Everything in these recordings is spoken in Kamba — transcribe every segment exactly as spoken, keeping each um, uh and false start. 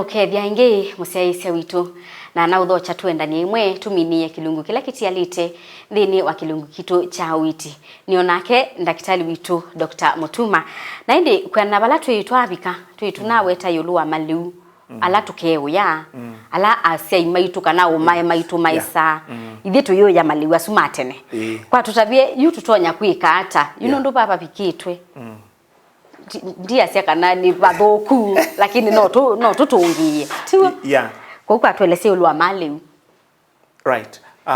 Ũkethya ĩngĩ mũsyaĩĩsya witũ, na naũthokya tũendanie ĩmwe tũminĩe kĩlungu kĩla kĩtialĩte nthĩnĩ wa kĩlungu kitũ kya ũiiti. Nĩ o nake ndakĩtalĩ witũ, Doctor Mutuma. Na ĩndĩ kwĩanana vala twĩ twavika, twĩ tũnaweta ĩũlũ wa malĩu ala tũkeũya, ala asyai maitũ kana ũmae maitũ maesaa. Ithyĩ tũyũya malĩu asu ma tene. Ĩĩ. Kwa tũtavye, yu tũtonya kwĩka ata? Yu nũndũ vavavikĩtwe. Ti- ndiasya kana nĩ vathũku, lakini no tũ- no tũtũngĩĩe, tiw'o? Yeah. Kwoou kwa tũelesye ĩũlũ wa malĩu. Right. Uh,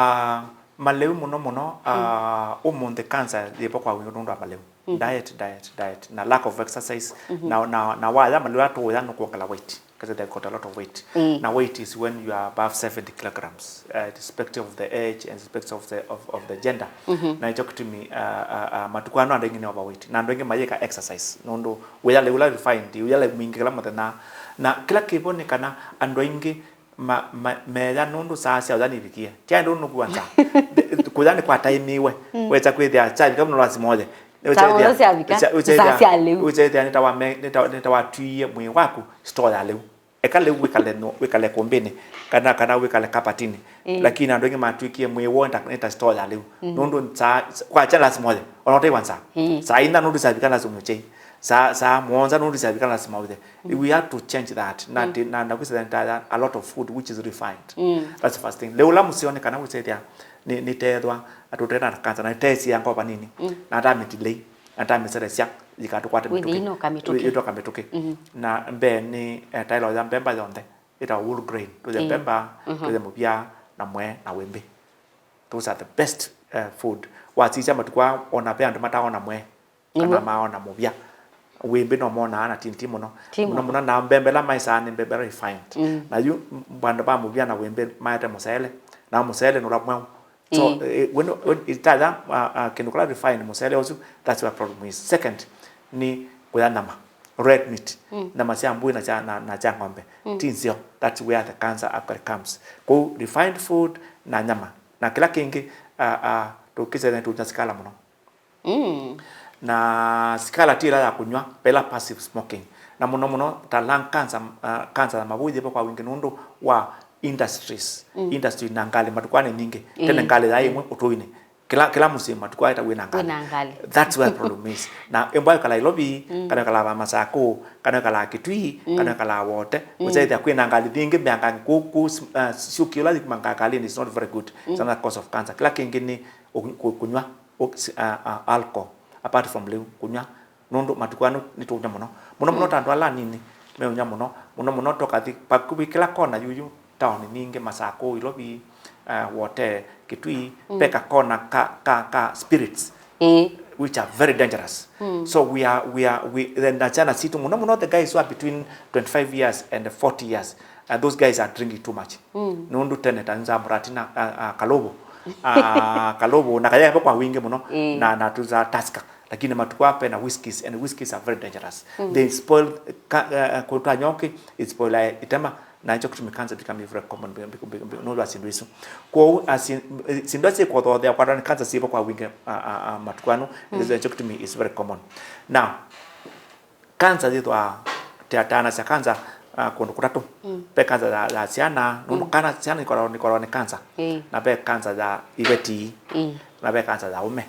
malĩu mũno mũno, uh, ũmũnthĩ cancer yĩvo kwa wingĩ nũndũ wa malĩu. Diet, diet, diet, na lack of exercise. Na, na, na waya malĩu atũũya nũkwongela weight. Because they've got a lot of weight. Na weight is when you are above seventy kilograms, uh, irrespective of the age and irrespective of the, of, of the gender. Na ĩkyo kĩtumi, uh, uh, uh, matukũ ano andũ aingĩ nĩ overweight. Na andũ aingĩ mayĩka exercise. Nũndũ wĩyalĩ ũla refined, wĩyalĩ mwingĩ kĩla mũthenya. Na kĩla kĩvo nĩ kana andũ aingĩ ma, ma, meya nũndũ saa sya ũya nĩvikie. Ti andũ nũkua nza. Kũya nĩ kwa taimiwe. Weta kwĩthĩa kyavika mũno lazima ũye. Saa mũno syavika, saa sya lĩu. Ũkethĩa nĩtawatwie mwĩĩ waku store ya lĩu. Eka lĩu wĩkale no, wĩkale kũmbĩnĩ, kana, kana wĩkale kapatinĩ. Lakini andũ aingĩ matwĩkie mwĩĩ woo nĩ ta store ya lĩu. Nũndũ saa, kwakya lazima ũye, ona ũtaiwa nzaa. Saa inya nũndũ syavika lazima ũkyei. Saa, saa mũonza nũndũ syavika lazima ũye. We have to change that. Na, na, na kwĩsĩla nĩ ta a lot of food which is refined. That's the first thing. Lĩu ũla mũseo nĩ kana wĩsĩthĩa nĩ, nĩteethwa atũtena na cancer, na nĩtesia ngoo vanini. Na atamĩtilei. Atamĩseresya yĩkatũkwate mĩtũkĩ. Wĩthĩi nũka mĩtũkĩ. Ĩtoka mĩtũkĩ. Na mbee nĩ, eh, taĩla ya mbemba yonthe, ĩtawa whole grain. Tũye mbemba, tũye mũvya, na mwee, na wĩmbĩ. Those are the best, eh, food. Wasisya matukũ aa, ona ve andũ mataona mwee, kana maona mũvya. Wĩmbĩ no monaa na ti, ti mũno. Mũno mũno, na mbemba ĩla maesaa nĩ mbemba ĩla refined. Na yu, m-, vandũ va mũvya na wĩmbĩ maete mũsele, na mũsele nũla mweũ. So, eh, when, when itaya, uh, uh, kĩndũ kĩla refined mũsele ũsu, that's where problem is. Second, nĩ kũya nyama, red meat, nyama sya mbũi na sya, na, na sya ng'ombe. Ti nzeo, that's where the cancer actually comes. Kwoou refined food na nyama. Na kĩla kĩngĩ, uh, uh, tũkĩsene tũnya sikala mũno. Na sikala ti ĩla ya kũnyw'a, ve ĩla passive smoking. Na mũno mũno ta lung cancer, uh, cancer ya mavũi yĩvo kwa wingĩ nũndũ wa industries. Industry na ngalĩ matukũ aa nĩ nyingĩ. Tene ngalĩ yaĩ ĩmwe ũtũinĩ. Kĩla, kĩla mũsyĩ matukũ aa ĩta wĩna ngalĩ. Wĩna ngalĩ. That's where problem is. Na ĩmba ĩkala Nairobi, kana ĩkala va Masakũ, kana ĩkala Kitui, kana ĩkala Wote. Ũsyaĩthya kwĩna ngalĩ nyingĩ mbeangange kũu, kũu, uh, syũki ĩla yĩkumangaa ngalĩnĩ is not very good. It's another cause of cancer. Kĩla kĩngĩ nĩ ũ-, kũ-, kũnyw'a. Ũ-, si-, a, a, alcohol, apart from lĩu, kũnyw'a, nũndũ matukũ aa nĩ, nĩtũũnyw'a mũno. Mũno mũno ta andũ ala anini meũnyw'a mũno, mũno mũno tũkathi vakuvĩ kĩla kona yuyu, taoni nyingĩ, Masakũ, Ilovi, uh, Wote, Kitui, ve kakona ka, ka, ka spirits, which are very dangerous. So we are, we are, we, the, na syana sitũ, mũno mũno the guys who are between twenty-five years and forty years, uh, those guys are drinking too much. Nũndũ tene ta nza mũratina, a, a, Kalobo. A, Kalobo, na kayeva kwa wingĩ mũno, na, na tuza Tusker. Lakini matukũ aa pena whiskeys, and whiskeys are very dangerous. They spoil, ka, a, a, kũtwa nyoki, it spoil, a, itema, na nĩkyo kĩtumi cancer become very common, be-, be-, be-, be-, nũndũ wa syĩndũ isu. Kwoou, a, si-, syĩndũ isu syĩkũthothea kwatwa nĩ cancer syĩvo kwa wingĩ, a, a, a, matukũ ano, nĩkyo kĩtumi is very common. Now, cancer yĩthwaa, tũtanasya cancer, ah, kũndũ kũtatũ. Ve cancer ya, ya syana, nũndũ kana syana ikoragwo, ikoragwo nĩ cancer. Na ve cancer ya iveti. Na ve cancer ya ũme.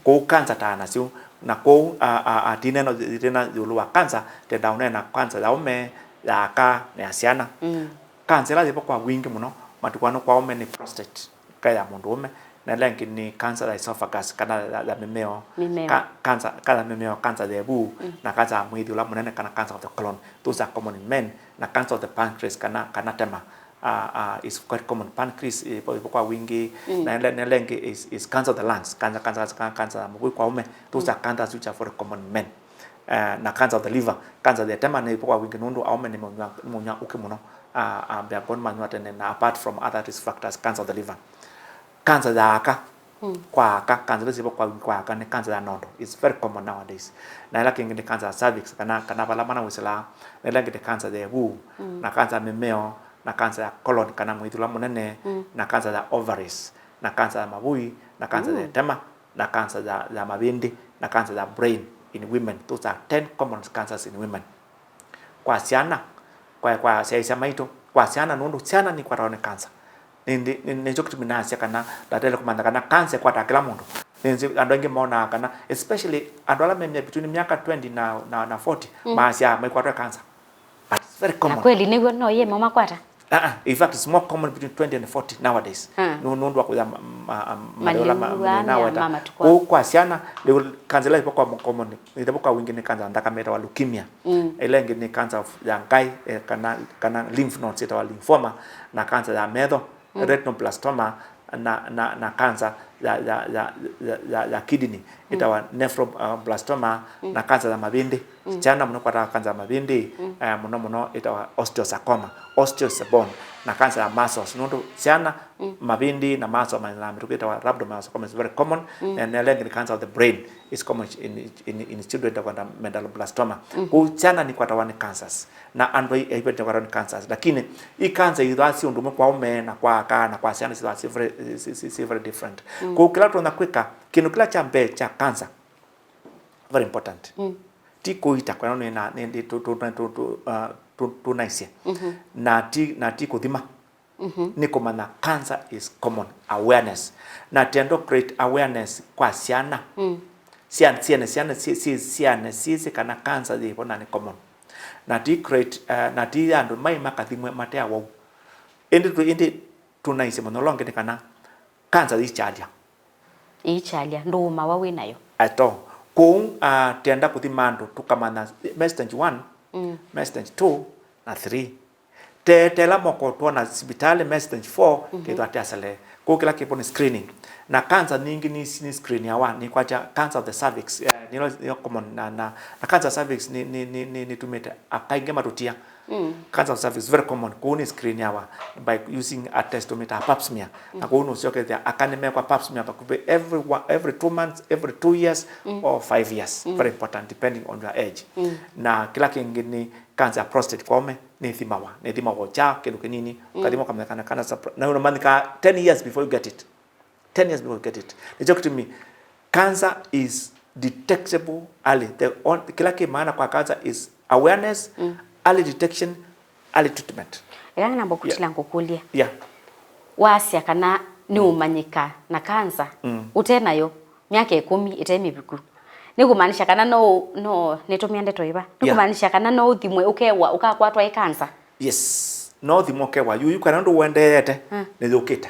Kwoou cancer ta nasyo. Na kwoou, ah, ah, ah, tineno, tinena ĩũlũ wa cancer, tenda ũneena cancer ya ũme, ya aka, na ya syana. Cancer ĩla yĩvo kwa wingĩ mũno matukũ ano kwa ũme nĩ prostate. Ka ya mũndũũme, na ĩla ĩngĩ nĩ cancer ya esophagus, kana ya, ya mĩmeo. Mĩmeo. Ka-, cancer, ka ya mĩmeo, cancer ya ĩvu, na cancer ya mwĩthi ũla mũnene, kana cancer of the colon. Those are common in men. Na cancer of the pancreas, kana, kana tema, uh, uh, is quite common. Pancreas, eh, ĩvo, ĩvo kwa wingĩ, na ĩla, na ĩla ĩngĩ is, is cancer of the lungs, cancer, cancer, cancer, cancer ya mũvũi kwa ũme. Those are cancers which are very common in men. Eh, na cancer of the liver, cancer ya tema nĩ ĩvo kwa wingĩ nũndũ aũme nĩmaũnyw'a, nĩmaũnyw'a ũkĩ mũno, ah, ah, mbee ngoo nĩmanyw'a tene, na apart from other risk factors, cancer of the liver. Cancer ya aka, kwa aka, cancer ĩla syĩvo kwa wingĩ kwa aka nĩ cancer ya nondo. It's very common nowadays. Na ĩla kĩngĩ nĩ cancer ya cervix, kana, kana vala mwana wĩsĩlaa. Na ĩla ĩngĩ nĩ cancer ya ĩvu, na cancer ya mĩmeo, na cancer ya colon, kana mwĩthi ũla mũnene, na cancer ya ovaries, na cancer ya mavũi, na cancer ya ĩtema, na cancer ya, ya mavĩndĩ, na cancer ya brain in women. Those are ten common cancers in women. Kwa syana, kwa, kwa asyaĩĩsya maitũ, kwa syana, nũndũ syana nikwatawa nĩ kanza. Nĩ, nĩ, nĩ, nĩkyo kĩtumi nasya kana ndatele kũmanya kana kanza ĩkwataa kĩla mũndũ. Nĩnzĩ andũ aingĩ monaa kana, especially andũ ala me between myaka twenty na, na, na forty, mm, maasya maikwatwa nĩ kanza. But it's very common. Na kweli nĩw'o, no yĩma makwata? Uh-uh. In fact, it's more common between twenty and forty nowadays. Ah. Nũ-, nũndũ wa kũya ma-, ma-, ma-, marĩa ũla ma-, manyuwa, naweta. Kũu kwa syana, lĩu kanza ĩla ĩvo kwa common, ĩla ĩvo kwa wingĩ nĩ kanza ya nthakame ĩtawa leukemia. Mm. Ĩla ĩngĩ nĩ kanza of, ya ngaĩ, eh, kana, kana lymph nodes ĩtawa lymphoma, na kanza ya metho, mm, retinoblastoma, na, na, na kanza ya, ya, ya, ya, ya, ya kidney, mm, ĩtawa nephroblastoma, mm, na kanza ya mavĩndĩ. Mm. Syana mũno kwatawa kanza ya mavĩndĩ, mm, eh, mũno mũno ĩtawa osteosarcoma, osteo is a bone, na kanza ya muscles. Nũndũ syana, mm, mavĩndĩ na muscle ma, na mĩtũkĩ ĩtawa rhabdomyosarcoma is very common, mm, na, na ĩla ĩngĩ nĩ cancer of the brain is common in, in, in children ĩtawa medulloblastoma. Mm. Kũu syana nikwatawa nĩ cancers. Na andũ ai-, aivete kwa ni cancers, lakini i cancer ithwaa si ũndũ ũmwe kwa ũme na kwa aka na kwa syana sithwaa si very, si, si, si very different. Mm. Kũu kĩla tũtonya kwĩka, kĩndũ kĩla kya mbee kya cancer, very important. Mm. Ti kũita, kwa nĩ na, nĩ, nĩ, tu, tu, tu, tu, tu, uh, tu, tunaisye. Mhm. Na ti, na ti kũthima. Mhm. Nĩ kũmanya cancer is common, awareness. Na tendo create awareness kwa syana. Mm. Syana, syana, syana, si, si, syana, sisi kana cancer yĩvo na nĩ common. Na ti create, uh, na ti andũ mai makathimwe mate awau. Ĩndĩ tu, ĩndĩ tunaisye mũno longe nĩ kana cancer yĩkyalya. Ĩkyalya, ndũũmawa wĩ nayo. At all. Kũu, uh, tenda kũthima andũ tũkamanya me stage one, mm, me stage two, na three. Teteela moko twona sivitalĩ me stage four, mhm, kethwa teaselee. Kũu kĩla kĩvo nĩ screening. Na cancer nyingĩ nĩ, nĩ screeniawa, nĩkwatya cancer of the cervix, eh, nĩyo, nĩyo common na, na, na cancer cervix nĩ, nĩ, nĩ, nĩ, nĩtumĩte aka aingĩ matũtia. Mm. Cancer of cervix very common, kũu nĩ screeniawa by using a test tũmĩtaa pap smear. Na, mm, kũu nũsyoke ĩthĩa aka nĩmekwa pap smear vakuvĩ every one, every two months, every two years, mm, or five years. Mm. Very important depending on your age. Mm. Na kĩla kĩngĩ nĩ cancer ya prostate kwa ũme, nĩthimawa, nĩthimawa ũkya kĩndũ kĩnini, mm, ũkathima ũkamanya kana cancer pro-, na ũmanyĩkaa ten years before you get it. Ten years before you get it. Nĩkyo kĩtumi cancer is detectable early. The on-, kĩla kĩ maana kwa cancer is awareness, mm, early detection, early treatment. Eka namba kũtila ngũkũlye. Yeah. Wasya kana nĩũmanyĩka na cancer, mm, ũte nayo myaka ĩkũmi ĩte mĩviku. Nĩkũmaanisha kana no, no, nĩtũmĩa ndeto ĩva? Yeah. Nĩkũmaanisha kana no ũthimwe ũkewa, ũkakwatwa ĩ cancer? Yes. No ũthimwe ũkewa. Yu, yu kana ũndũ ũendeete, mm, nĩyũkĩte.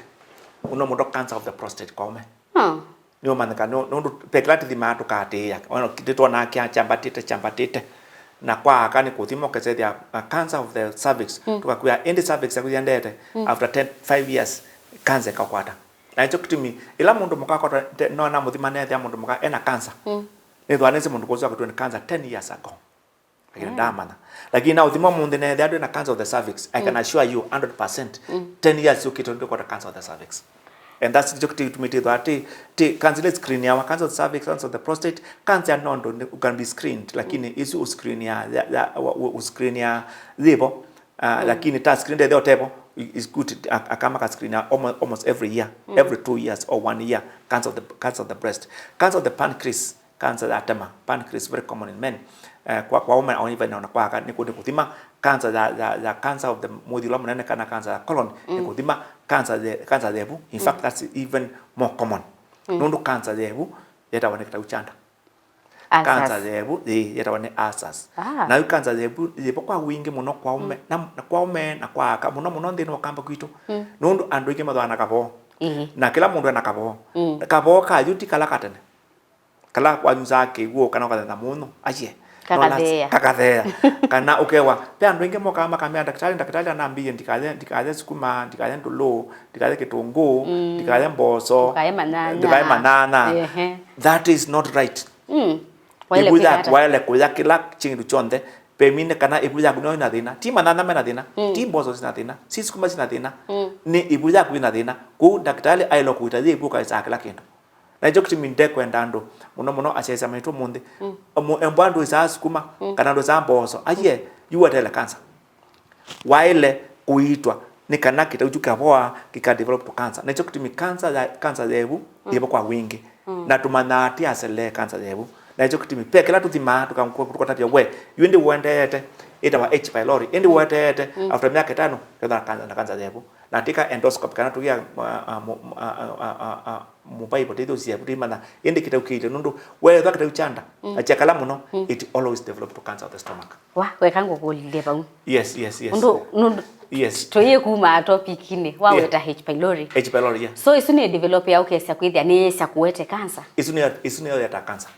Ũno mũndũ cancer of the prostate kwa ũme. Hmm. Nĩũmanyĩka nũ-, nũndũ ve kĩla tũthimaa tũkaatĩĩa. Ona kĩndũ twonaa kya kyambatĩte, kyambatĩte. Na kwa aka nĩ kũthima ũkesethĩa, uh, cancer of the cervix. Mm. Tũkakwĩa, ĩndĩ cervix yaku yendete, mm, after ten, five years, cancer ĩkakwata. Na nĩkyo kĩtumi, ĩla mũndũ mũka akwatwa, nona mũthima nethĩa mũndũ mũka ena cancer. Mm. Nĩthwa nĩsĩ mũndũ kũsu akwatwa nĩ cancer ten years ago. Lakini, mm, ndamanya. Lakini na ũthima ũmũnthĩ nethĩa ndwĩ na cancer of the cervix, I can, mm, assure you hundred percent, mm, ten years yũkĩte ndwĩkwata cancer of the cervix. And that's nĩkyo kĩtumi twĩthwa atĩ, ti cancer ila screen ya cancer of the cervix, cancer of the prostate, cancer ya nondo, you can be screened, lakini, mm, isu ũscreen ya, ya, ya, wa-, wa-, ũscreen ya yĩvo, uh, mm, lakini ta screen ndethe ũtevo, i-, is good, a-, akama ka screen ya almost, almost every year, mm, every two years or one year, cancer of the, cancer of the breast, cancer of the pancreas, cancer ya tema, pancreas, very common in men. Eh, kwa, kwa women, or even ona kwa aka, nĩ kũ-, nĩ kũthima cancer ya, ya, ya cancer of the mũthi ũla mũnene kana cancer ya colon, nĩ, mm, kũthima cancer ye-, cancer yevu. In, mm, fact, that's even more common. Mm. Nũndũ cancer yevu yetawa nĩ kĩtau kya nda. Ulcers. Cancer yevu, ĩĩ, yetawa nĩ ulcers. Ah. Na yu cancer yevu yĩvo kwa wingĩ mũno kwa ũme, mm, na, na kwa ũme na kwa aka, mũno mũno nthĩnĩ wa Ũkamba kwitũ. Mm. Nũndũ andũ aingĩ mathwaa na kavoo. Ĩĩ. Na kĩla mũndũ ena kavoo. Mm. Kavoo ka yu ti kala ka tene. Kala wanyusaa kĩw'ũ kana ũkathenya mũnyũ, aye. Kakatheea. Kakatheea. Kana ũkewa. Ve andũ aingĩ mokaa makamea ndakĩtalĩ, ndakĩtalĩ anambĩie ndikaye, ndikaye sukuma, ndikaye ndũlũ, ndikaye kĩtũngũũ, mm, ndikaye mboso, ndikaye manyanya. Ndikaye manyanya. Ehe. That is not right. Mm. Waĩle kwĩka ata? Ĩvu yaku waĩle kũya kĩla kĩndũ kyonthe. Pemine kana ĩvu yaku nĩyo ĩna thĩna. Ti manyanya mena thĩna. Mm. Ti mboso sina thĩna. Si sukuma sina thĩna. Mm. Nĩ ĩvu yaku ĩna thĩna. Kũu ndakĩtalĩ aĩle kũita yĩ ĩvu ũkaĩsaa kĩla kĩndũ. Na nĩkyo kĩtumi ndekwenda andũ, mũno mũno asyaĩĩsya maitũ ũmũnthĩ, mm, embwa ndwĩsaa sukuma, mm, kana ndwĩsaa mboso, aye, yu ũeteele cancer. Waĩle kũiitwa nĩ kana kĩtau kyu kĩkavoa kĩka develop to cancer. Na nĩkyo kĩtumi cancer ya, cancer ya ĩvu, mm, yĩvo kwa wingĩ. Mm. Na tũmanyaa ti aselee cancer ya ĩvu. Na nĩkyo kĩtumi ve kĩla tũthimaa, tũka-, tũkatavya, we, yu ĩndĩ ũendeete, Ĩtawa H. pylori. Ĩndĩ ũeteete, after myaka ĩtano, kethwa na kanza, na kanza yevu. Na tika endoscopy, kana tũkia, a, a, mu-, a, a, a, a, a, mũvaivo tithũ syevu, tũimanya, ĩndĩ kĩtau kĩilye, nũndũ weethwa kĩtau kya nda, na kyekala mũno, it always develop to cancer of the stomach. Wa, weka ngũkũlilye vau. Yes, yes, yes. Ũndũ, nũndũ, yes, tũyĩ kuma topic-inĩ, wa, yeah, weta H. pylori. H. pylori, yeah. So, isu nĩ develop ya ũkesya kwĩthĩa nĩyĩsya kũete cancer? Isu nĩ, isu nĩyo yeta cancer.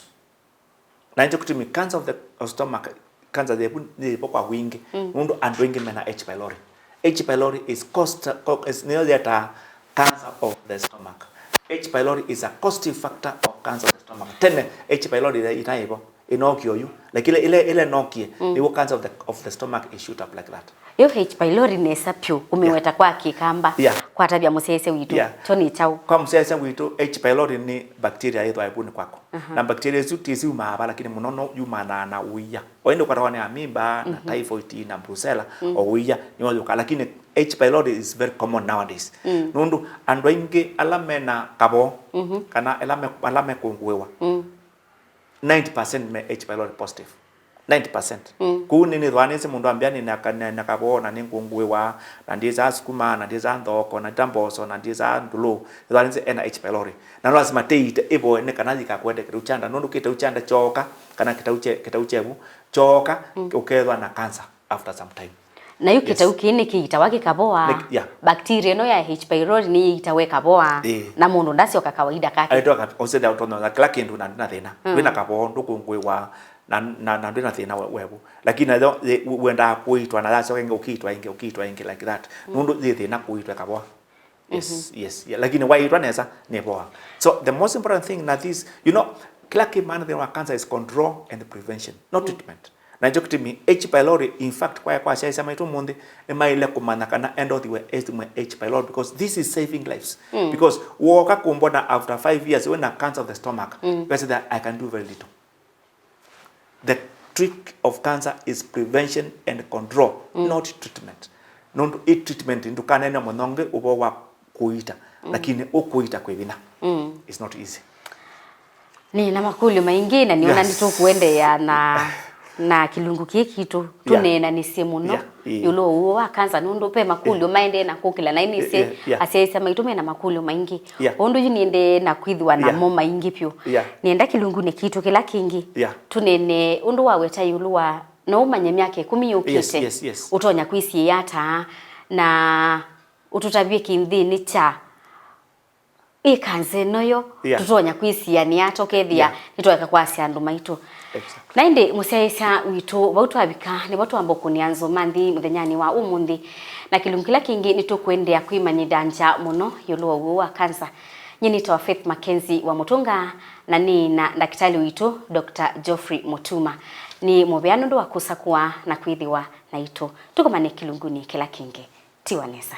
Na nĩkyo kĩtumi cancer of the stomach, cancer yevu yĩvo kwa wingĩ, nũndũ andũ aingĩ mena H. pylori. H. pylori is cost, co-, is, nĩyo yetaa cancer of the stomach. H. pylori is a causative factor of cancer of the stomach. Tene, H. pylori ĩla ĩtaĩvo, ĩnookie oyu, lakini ĩla, ĩla ĩnookie, nĩw'o cancer of the, of the stomach is shoot up like that. Yo H. pylori nesa pyũ, kũmĩweta kwa kĩkamba, yeah, kwatavya mũsyaĩĩsya witũ, yeah, kyo nĩ kyaũ? Kwa mũsyaĩĩsya witũ, H. pylori nĩ bacteria yĩthwa ĩvunĩ kwaku. Na bacteria isu ti siumaa va, lakini mũno no yumanaa na ũia. O ĩndĩ ũkwatawa nĩ amimba, na typhoid, na brucella, o ũia nĩwo yũkaa. Lakini H. pylori is very common nowadays. Nũndũ andũ aingĩ ala mena kavoo, kana ala me-, ala mekũngũĩwa, ninety percent me H. pylori positive. Ninety percent. Kũu nĩ nĩthwaa nĩsĩ mũndũ ambĩa nĩ na ka-, na, na kavoo, na nĩngũngũĩwa, na ndyĩsaa sukuma, na ndyĩsaa nthoko, na ndita mboso, na ndyĩsaa ndũlũ. Nĩthwaa nĩsĩ ena H. pylori. Na no lasima tĩite ĩvoe nĩ kana yĩkakwete kĩtau kya nda, nũndũ kĩtau kya nda kyooka, kana kĩtau kye-, kĩtau kyevu kyooka, ũkethwa na cancer after some time. Na yu, yes, kĩtau kĩĩ nĩkĩitawa kĩkavoa. Nĩ-, yeah. Bacteria ĩno ya H. pylori nĩyĩitawa ĩkavoa. Ĩĩ. Na mũndũ ndasyoka kawaida kake. Aitoka, ũsĩthĩa ũtonya kĩla kĩndũ na ndĩna thĩna. Wĩna kavoo, ndũkũngũĩwa, na, na, na ndwĩna thĩna we-, wevu. Lakini nayo, ye-, wendaa kũitwa, na yasyoka ĩngĩ, ũkiitwa ĩngĩ, ũkiitwa ĩngĩ like that. Nũndũ yĩ thĩna kũitwa ĩkavoa. Yes, yes, yeah. Lakini waitwa nesa, nĩ voa. So the most important thing na this, you know, kĩla kĩ maana thĩna wa cancer is control and prevention, not treatment. Na nĩkyo kĩtumi H. pylori, in fact, kwa, kwa asyaĩĩsya maitũ ũmũnthĩ, nĩmaĩle kũmanya kana endothiwe estimwe H. pylori, because this is saving lives. Because wooka kũmbona after five years wĩna cancer of the stomach, we say that I can do very little. The trick of cancer is prevention and control, not treatment. Nũndũ ĩ treatment, ndũkanene mũno ngĩ ũvoo wa kũita, lakini ũkũita kwĩ vinya. It's not easy. Nĩ na makũlyo maingĩ, na nĩona, yes, nĩtũkũendeea na, na kĩlungu kĩĩ kitũ. Yeah. Tũneenanĩsye mũno, yeah, ĩĩ, ĩũlũ wa ũwau wa cancer, nũndũ ve makũlyo, yeah, maendee na kũkĩla, na nĩnĩsĩ, yeah, yeah, asyaĩĩsya maitũ mena makũlyo maingĩ. Yeah. Ũndũ yu nĩendee na kwĩthĩwa, yeah, namo maingĩ vyũ. Yeah. Nĩenda kĩlungunĩ kitũ kĩla kĩngĩ, yeah, tũneene ũndũ waweta ĩũlũ wa, no ũmanye myaka ĩkũmi yũkĩte, yes, yes, yes, ũtonya kwĩsiĩĩa ata, na ũtũtavye kĩnthĩnĩ kya ĩ kanza ĩno yo, yeah, tũtonya kwĩsianĩa tũkethĩa, yeah, nĩtwaeka kwasya andũ maitũ. Exactly. Na ĩndĩ mũsyaĩĩsya witũ, vau twavika, nĩvo twamba ũkũnĩa nzũma nthĩ mũthenyanĩ wa ũmũnthĩ. Na kĩlungu kĩla kĩngĩ nĩtũkũendeea kwĩmanyĩthangya mũno ĩũlũ wa ũwau wa kanza. Nyie nĩtawa Faith Mackenzie wa Mũtũnga, na nĩ na ndakĩtalĩ witũ, Doctor Geoffrey Mũtuma. Nĩ mũvea nũndũ wa kũsakũa na kwĩthĩwa naitũ. Tũkomane kĩlungunĩ kĩla kĩngĩ. Tiwa nesa.